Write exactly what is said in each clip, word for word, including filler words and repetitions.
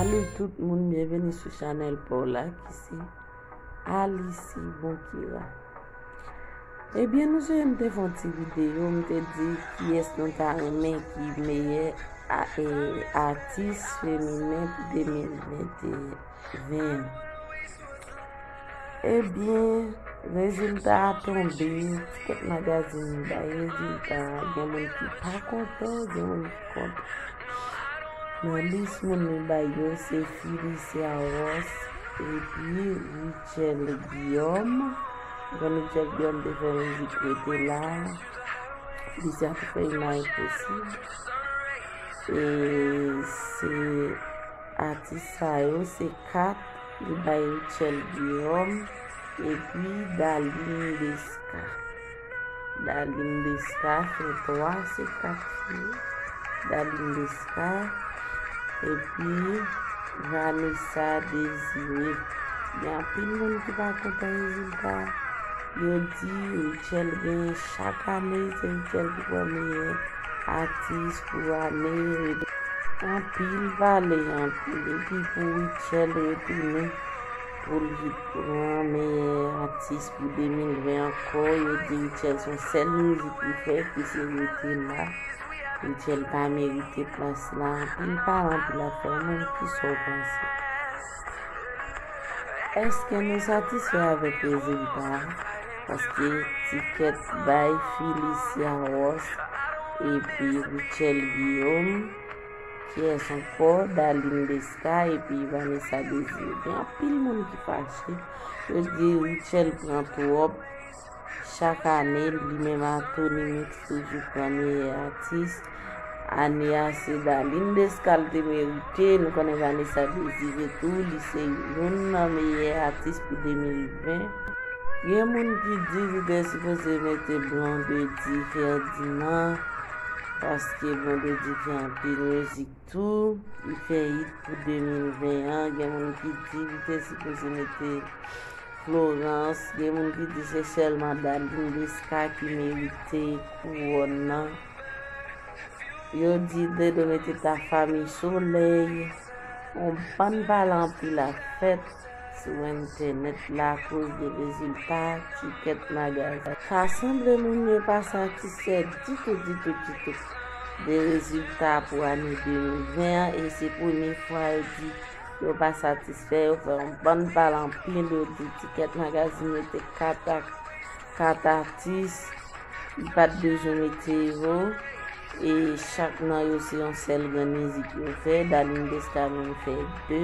Salut tout moun, byenveni sou chanèl pa w la ki se Alice Bonkira. Ebyen, nou sonje m te fè yon ti videyo, m te di kiyès nou ta renmen ki meyè a- e, atis feminen pou de mil ven an. Ebyen, rezilta a tonbe, Ticket Magazine bay rezilta a, gen moun ki pa kontan, gen moun ki kontan. Nan lis moun li bay yo, se Felicia Ross epi Rutshelle Guillaume. Bon, Rutshelle Guillaume te fè mizik Rete La. Felicia te fè Imaj Posib. E se atis sa yo, se kat, li bay Rutshelle Guillaume epi Darline Desca. Darline Desca fè twa, se kat fi. Darline Desca epi Vanessa Désiré. Gen anpil moun ki pa kontan rezilta a. Yo di Rutshelle genyen chak ane, se Rutshelle ki pran meyè atis pou ane. Anpil pale, anpil. Epi pou Rutshelle retounen pou li pran meyè atis pou de mil ven ankò, yo di Rutshelle se yon sèl mizik li fè ki se Rete La. Rutshelle pa merite plas la. Anpil pale, anpil afè. Ou menm, kisa w panse? Èske nou satisfè avèk rezilta a? Paske Ticket bay Felicia Ross epi Rutshelle Guillaume. Kiyès ankò? Darline Desca epi Vanessa Désiré. Gen anpil moun ki fache. Yo di Rutshelle pran twòp. Chak ane, li menm ak Tony Mix toujou pran meyè atis. Ane a, se Darline Desca l te merite. Nou konnen Vanessa Désiré tou, li se youn nan meyè atis pou de mil ven. Gen moun ki di li te sipoze mete Blondedy Ferdinand, paske Blondedy fè anpil mizik tou, li fè hit pou de mil ven an. Gen moun ki di li te sipoze mete Florence, gen moun ki di se sèlman Darline Desca ki merite kouwòn nan. Yo di te dwe mete Tafa Mi Solèy. Yon bann pale anpil ap fèt sou entènèt la akoz de rezilta Ticket Magazine. Sa sanble moun yo pa satisfè ditou, ditou, ditou de rezilta pou ane de mil ven an, e se premye fwa yo di yo pa satisfè, yo fè yon bann pale anpil, yo di Ticket Magazine mete kat ak kat atis, li pa t bezwen mete yo, e chak nan yo se yon sèl grenn mizik yo fè. Darline Desca menm fè de,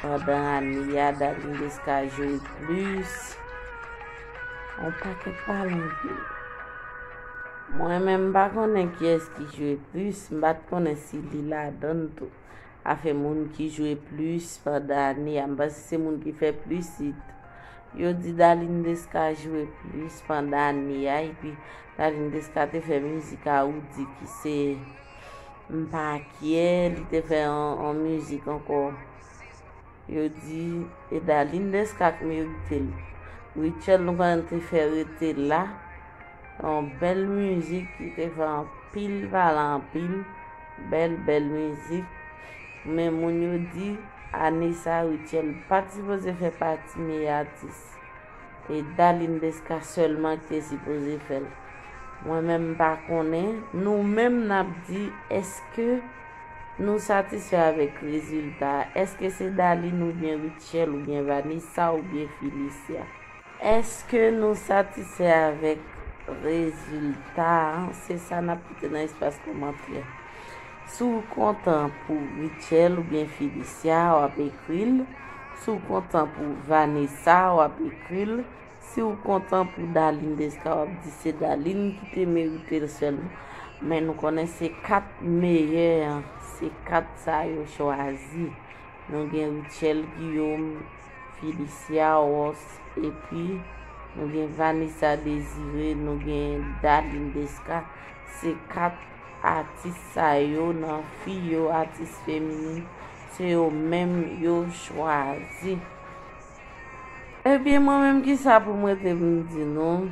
pandan ane a, Darline Desca jwe plis. Yon pakèt pale anpil. Mwen menm, m pa konnen kiyès ki jwe plis, m pa t konnen si li ladan l tou. Afè moun ki jwe plis pandan ane a, m panse se moun ki fè plis hit. Yo di Darline Desca jwe plis pandan ane a, epi Darline Desca te fè mizik a Roody ki se M Pa Kyè, li te fè yon, yon mizik ankò. Yo di e Darline Desca k merite l. Rutshelle, nou konnen, te fè Rete La. Yon bèl mizik ki te fè anpil pale anpil. Bèl, bèl mizik. Men moun yo di ane sa, Rutshelle pa t sipoze fè pati meyè atis. E Darline Desca sèlman ki te sipoze fè l. Mwen menm, m pa konnen. Nou menm, n ap di, èske nou satisfè avèk rezilta a? Èske se Darline oubyen Rutshelle oubyen Vanessa oubyen Felicia? Èske nou satisfè avèk rezilta a? Se sa n ap kite nan espas kòmantè. Si w kontan pou Rutshelle oubyen Felicia, w ap ekri l. Si w kontan pou Vanessa, w ap ekri l. Si w kontan pou Darline Desca, w ap di se Darline ki te merite l sèlman. Men nou konnen se kat meyè an, se kat sa yo chwazi. Nou gen Rutshelle Guillaume, Felicia Ross, epi nou gen Vanessa Désiré, nou gen Darline Desca. Se kat atis sa yo, nan fi yo, atis feminin, se yo menm yo chwazi. Ebyen, mwen menm, kisa pou m rete pou m di nou?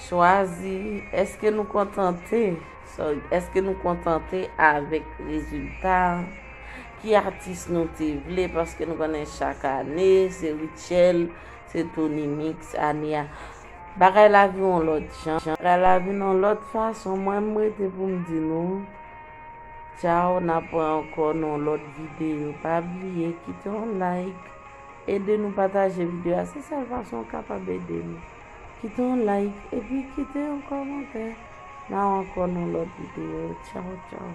Chwazi, èske nou kontante? Sorry, èske nou kontante avèk rezilta a? ki atis nou te vle, paske nou konnen chak ane, se Rutshelle, se Tony Mix, ane a. Bagay la vin yon lòt jan, bagay la vin yon lòt fason. Mwen, m rete pou m di nou, tchaw, n ap wè ankò nan yon lòt videyo. Pa bliye, kite yon like, ede nou pataje videyo a, se sèl fason w kapab ede nou. Kite yon like, epi kite yon kòmantè. N a wè ankò nan yon lòt videyo. Tchaw, tchaw.